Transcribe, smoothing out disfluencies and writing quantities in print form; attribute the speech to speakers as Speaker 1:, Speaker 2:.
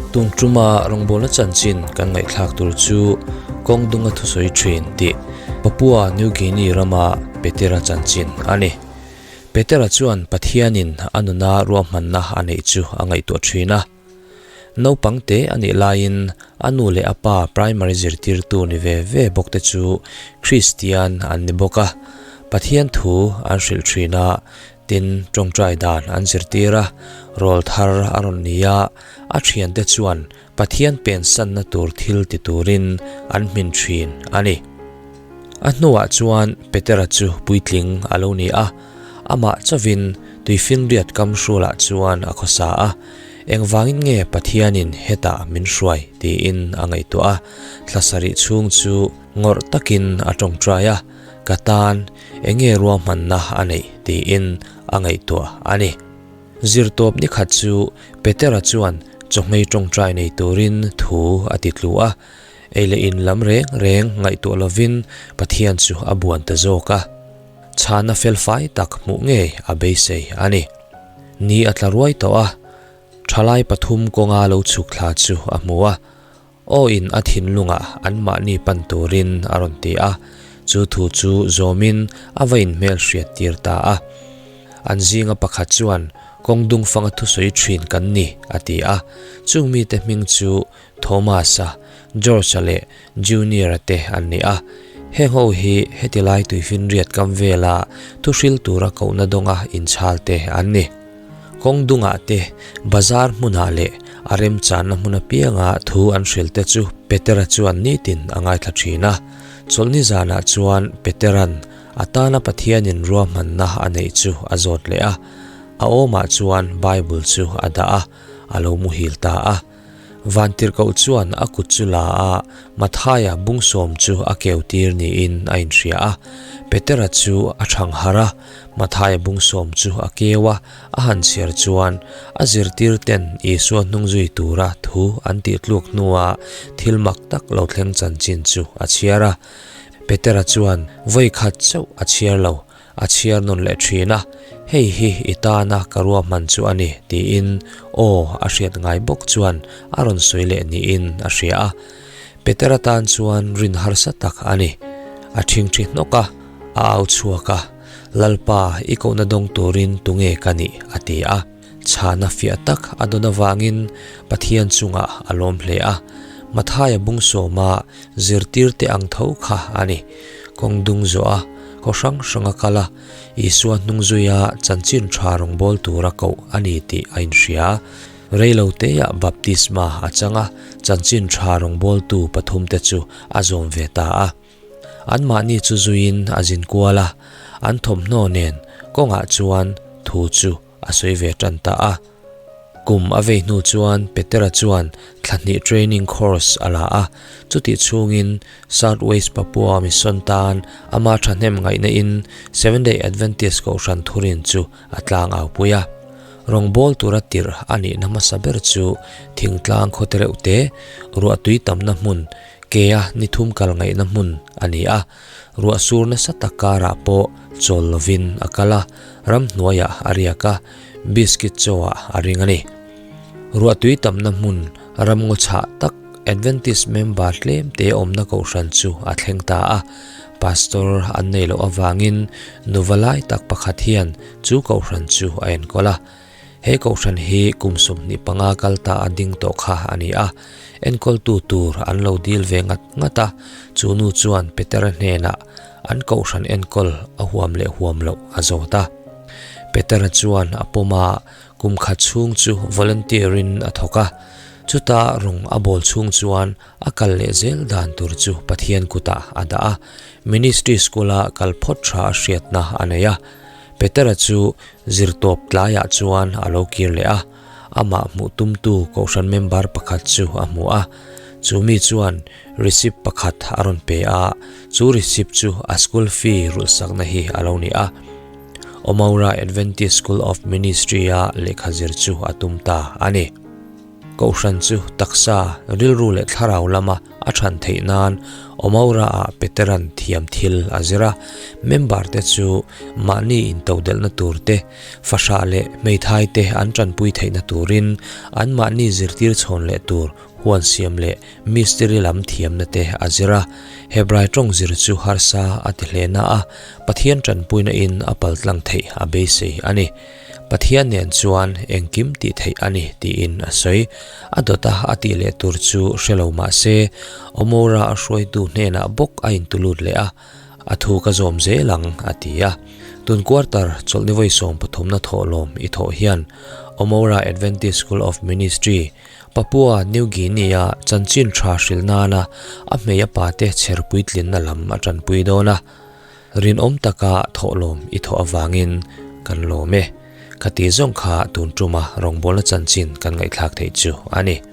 Speaker 1: Tun tuma rawngbawlna chanchin kan ngaihthlak tur chu kawng dunga thusawi thin tih Papua New Guinea rama Petera chanchin a ni. Petera chuan Pathianin a nuna ruahmanna a neih chu a ngaihtuah thin a. Naupang te a nih laiin a nu leh a pa primary zirtirtu ni ve ve bawk te chu Kristian an ni bawk a, Pathian thu an hrilh thin a, tin tawngtai dan an zirtir a, rawl thar a rawn ni a, a thiante chuan Pathian pensanna tur thil ti turin an hmin thin a ni. A hnuah chuan Petera chu puitling a lo ni a, amah chauhin tuifinriat kam hrualah chuan a khawsa a, Engvangin nge Pathianin hetah min hruai? tiin a ngaihtuah a, thla sarih chhung chu ngawrh takin a tawngtai a, Ka tan enge ruahmanna a neih? tiin a ngaihtuah a ni. Zirtawp ni khat chu Petera chuan chawhmei tawngtai nei turin thu a ti tlu a, Ei leh in lam reng reng ngaihtuah lovin Pathian chu a buan ta zawk a. Chhana felfai tak hmuh ngei a beisei a ni. Ni a tla ruai tawh a, thalai pathum kawnga lo chhuk thla chu a hmu a. Aw in a thinlungah anmahni pan turin a rawn ti a, chu thu chu zawmin a va inhmelhriat tir ta a. An zinga pakhat chuan kawng dungfanga thusawi thin kan ni a ti a, chung mite hming chu Thomas-a, George-a leh Junior-a te an ni a. Heng ho hi heti lai tuifinriat kam vela thuhril tura kohna dawnga inchhal te an ni. Kawng dungah te, bazar hmunah leh a remchanna hmun apianga thu an hril te chu Petera chuan nitin a ngaithla thin a. Chawlhni zanah chuan Petera'n a tana Pathianin ruahmanna a neih chu a zawt leh a. A awmah chuan Bible chu a dah a, a lo muhil ta a. Vantirhkoh chuan a kut chu la a, Mathaia bungsawm chu a keu tir niin a inhria a. Petera chu a thang harh a, Mathaia bungsawm chu a keu a, a han chhiar chuan a zirtirten Isua hnungzui tura thu an tihtluk hnua thil mak tak lo thleng chanchin chu a chhiar a. Petera chuan vawi khat chauh a chhiar lo, A chhiar nawn leh thin a, Hei hi i tana ka ruahman chu a ni, tiin aw a hriat ngai bawk chuan a rawn sawi leh niin a hria a. Petera tan chuan rin harsa tak a ni. A thingthi hnawk a, a au chhuak a, Lalpa, i kohna dawng turin tunge ka nih? a ti a. Chhana fiah tak a dawn avangin Pathian chungah a lawm hle a. Mathaia bungsawma zirtirte ang tho kha a ni. Kawng dung zawh a, khaw hrang hrang a kal a, Isua hnung zuia chanchin tha rawngbâwl tura koh a ni tih a inhria. Reilo teah baptisma a chang a, chanchin tha rawngbâwltu pathumte chu a zawm ve ta a. Anmahni chu zuiin a zin kual a, an thawmhnaw nen kawngah chuan thu chu a sawi ve tan ta a. Kum a vei hnu chuan Petera chuan thla hnih training course a la a, chutih chhungin South West Papua Mission tan ama thahnem ngaihna in Seventh Day Adventist Kohhran thurin chu a tlang au pui a. Rawngbâwl tura tirh a nihna hmasa ber chu thingtlang khaw tereuh te, ruahtui tamna hmun, kea ni thum kal ngaihna hmun a ni a. Ruah sur nasa tak karah pawh chawl lovin a kal a, ramhnuaiah a riak a, biscuit chawah a ring a ni. Ruahtui tamna hmun ramngaw chhah tak Adventist member tlem te awmna kohhran chu a thleng ta a, pastor an nei loh avangin nuva lai tak pakhat hian chu kohhran chu a enkawl a. He kohhran hi kum 25 kal ta a ding tawh kha a ni a, enkawltu tur an lo dil ve ngat ngat a, chu nu chuan Petera hnenah an kohhran enkawl a huam leh huam loh a zawt a. Petera chuan a pawm a, kum khat chhung chu volunteer in a thawk a, chuta rawng a bawl chhung chuan a kal leh zel dan tur chu Pathian kutah a dah a, ministry school a kal phawt tha a hriatna a nei a. Petera chu zirtawp tlaiah chuan a lo kir leh a, amah hmuh tumtu kohhran member pakhat chu a hmu a. Chu mi chuan receipt pakhat a rawn pe a, chu receipt chu a school fee rulhsakna hi a lo ni a. Omaura Adventist School of Ministry-a lehkha zir chu a tum ta a ni. Kohhran chu taksa, rilru leh thlarau lama a chhan theih nan Omaura-ah Petera'n thiam thil a zir a. Member te chu mahni intodelhna tur te, fahrah leh hmeithai te an tanpui theihna turin anmahni zirtir chhawn leh tur huan siam leh mistiri lam thiamna te a zir a. Hebrai tawng zir chu harsa a ti hle na a, Pathian tanpuina in a paltlang theih a beisei a ni. Pathian nen chuan engkim tih theih a ni tiin a sawi. A dawta a tih leh tur chu hre lo mah se, Omora a hruaitu hnenah bawk a intulut leh a, A thu ka zawm zel ang, a ti a. Tun quarter chawlhni vawi sawmpathumna thawhlawm i thawh hian Omora Adventist School of Ministry, Papua New Guinea-a chanchin tha hrilh nana a hmei a pate chher puitlinna lam a tanpui dawn a. Rinawm taka thawhlawm i thawh avangin kan lawm e. Khati zawng kha tun tuma rawngbawlna chanchin kan ngaihthlak theih chu a ni.